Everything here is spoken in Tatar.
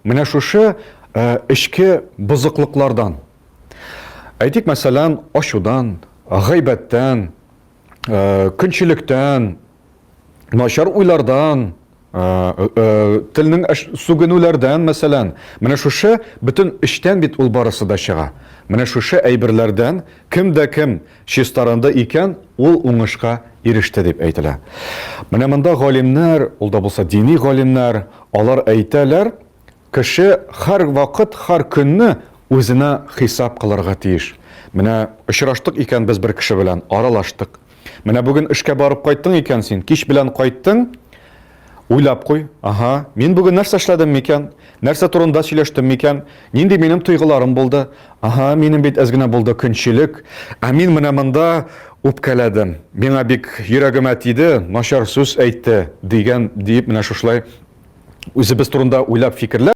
Менә шушы эчке бозыклыклардан. Әйтик, мәсәлән, ачудан, гайбәттән, көнчелектән, начар уйлардан, телнең сүгенүләрдән, мәсәлән, менә шушы бөтен эчтән бит ул барысы да чыга. Менә шушы әйберләрдән кем дә кем чистарынды икән, ул уңышка иреште дип әйтелә. Менә монда галимнәр, ул да булса дини галимнәр, алар әйтәләр, кеше һәр вакыт, һәр көнне үзенә хисап кылырга тиеш. Менә очраштык икән без бер кеше белән, аралаштык. Менә бүген эшкә барып кайттың икән син, кич белән кайттың, уйлап куй, ага, мин бүген нәрсә эшләдем микән? Нәрсә турында сөйләштем микән? Нинди минем тойгыларым булды? Ага, минем бит әз генә булды көнчелек. Ә мин менә монда үпкәләдем. Миңа бик йөрәгемә тиде, начар сүз әйтте, дигән, диеп менә шушылай үзебез турында уйлап фикерләп.